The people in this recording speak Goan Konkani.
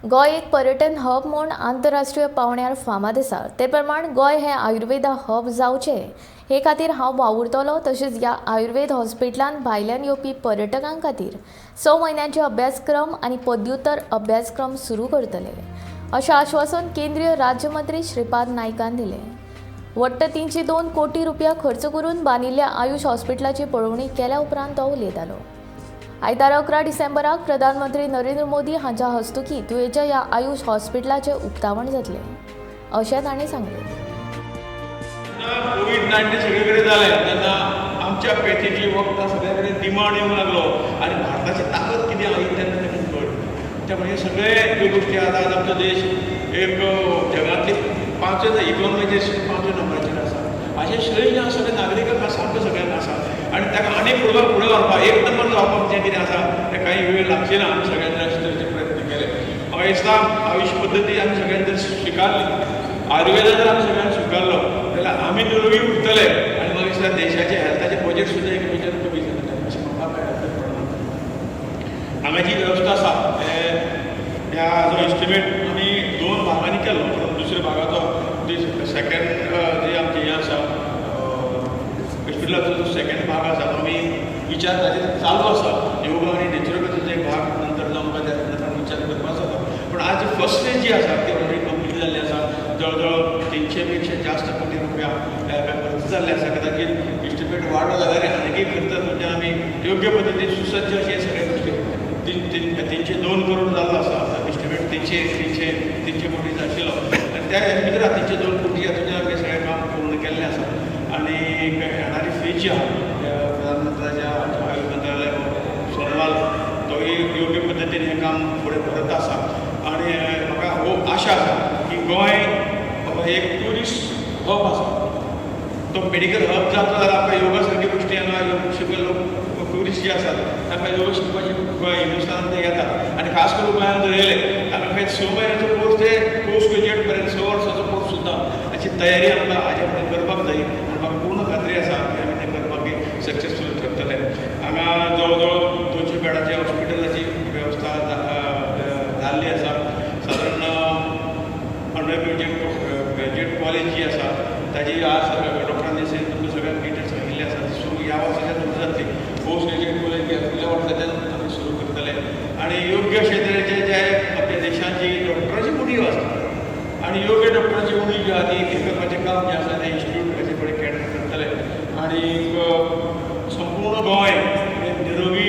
गोंय एक पर्यटन हब म्हूण आंतरराष्ट्रीय पांवड्यार फामाद आसा. ते प्रमाण गोंय हें आयुर्वेदा हब जावचें हे खातीर हांव वावुरतलो. तशेंच ह्या आयुर्वेद हॉस्पिटलांत भायल्यान येवपी पर्यटकां खातीर 6 म्हयन्यांचे अभ्यासक्रम आनी पदव्युत्तर अभ्यासक्रम सुरू करतले, अशें आश्वासन केंद्रीय राज्यमंत्री श्रीपाद नायकान दिलें. वट्ट 302 कोटी रुपया खर्च करून बांदिल्ल्या आयुष हॉस्पिटलाची पळोवणी केल्या उपरांत तो उलयतालो. आयतारा 11 डिसेंबराक प्रधानमंत्री नरेंद्र मोदी हांच्या हस्तुकीं तुयेच्या ह्या आयुष हॉस्पिटलाचें उक्तावण जातलें, अशें तांणी सांगलें. जेन्ना कोवीड-19 सगळे कडेन जालें, तेन्ना आमच्या पेथीची वखदां सगळे कडेन डिमांड येवंक लागलो आनी भारताची ताकद कितें आहा ही तेन्ना तांकां कळ्ळी. त्यामुळे हे सगळे ज्यो गोश्टी आसा, आज आमचो देश एक जगांतली पांचवे इकॉनॉमीचेर पांचव्या नंबराचेर आसा. हाचें श्रेय जें आसा तें नागरिकांक आसा, आमकां सगळ्यांक आसा आनी ताका आनी फुडें फुडें व्हरपाक, एक नंबर जावपाक जें कितें आसा तें कांय वेळ लागचे ना. आमी सगळ्यांनी अशे तरेचे प्रयत्न केले. म्हाका दिसता, आयुश पद्दती आमी सगळ्यांनी जर स्विकारली, आयुर्वेदा जर आमी सगळ्यांनी स्विकारलो जाल्यार आमी निरोगी उरतले आनी म्हाका दिसता देशाचें हेल्थाचें बजेट सुद्दां एक मेजर कमी जातलें, अशें म्हणपाक कांय हरकत पडना. हांगा जी वेवस्था आसा, ह्या जो एस्टिमेट आमी दोन भागांनी केलो, पूण दुसऱ्या भागाचो, सेकंड जे आमचें हें आसा, हॉस्पिटलाचो जो सेकंड भाग आसा, तो आमी विचार ताचेर चालू आसा. योगा आनी नॅचरोपॅथीचो एक भाग नंतर जावन त्या संदर्भात विचार करपाचो आसा. पूण आज फर्स्ट फेज जी आसा ती ऑलरेडी कंप्लीट जाल्ली आसा. जवळ जवळ 300 पेक्षा जास्त कोटी रुपया ह्या खर्च जाल्ले आसा. कदाचित एस्टिमेट वाडलो जाल्यार आनीकय खर्च, म्हणजे आमी योग्य पद्दतीन सुसज्ज अशे सगळे गोश्टी तीन तीन 302 करोड जाल्लो आसा. एस्टिमेट तीनशे तीनशे 300 कोटीचो आशिल्लो आनी त्या हेजे भितर 302 कोटी हातूंत आमी सगळें काम पूर्ण केल्लें आसा. आनी येणारी फी जी आहा, त्या प्रधानमंत्र्याच्या आयुष मंत्रालय सोनोवाल तोय योग्य पद्दतीन हें काम फुडें व्हरत आसा. आनी म्हाका हो आशा आसा की गोंय बाबा एक ट्युरिस्ट हब आसा, तो मेडिकल हब जातलो जाल्यार आमकां योगा सारक्यो गोश्टी हांगा योग शिकपी लोक, ट्युरिस्ट जे आसात, तांकां योग शिकपाची गोंय हिंदुस्थानांत ते येतात आनी खास करून गोंयांत जर येयले, तांकां खंय 6 म्हयन्याचो कोर्स ते पोस्ट ग्रेज्युएट पर्यंत 6 वर्साचो कोर्स सुद्दां हाची तयारी आमकां हाजे फुडें करपाक जाय. आनी म्हाका पूर्ण खात्री आसा की आमी तें करपाक सक्सेसफूल ठरतले. हांगा जवळ जवळ 200 बेडाचे हॉस्पिटलाची वेवस्था जाल्ली आसा. सादारण अंडर ग्रेज्युएट, ग्रॅज्युएट कॉलेज जी आसा, ताजी आज डॉक्टरांनी तुमकां सगळ्यांक डिटेल्स सांगिल्ले आसा, ती सुरू ह्या वर्साच्यान सुरू जातली. पोस्ट ग्रेज्युएट कॉलेज बी फुडल्या वर्साच्यान आमी सुरू करतले. आनी योग्य अशे तरेचे जे आपल्या देशांत जी डॉक्टराची उणीव आसा आनी योग्य डॉक्टराची उणीव जी आहा, ती हे करपाचें काम जें आसा तें इन्स्टिट्यूट हाचे फुडें कॅटर करतले. आनी संपूर्ण गोंय हें निरोगी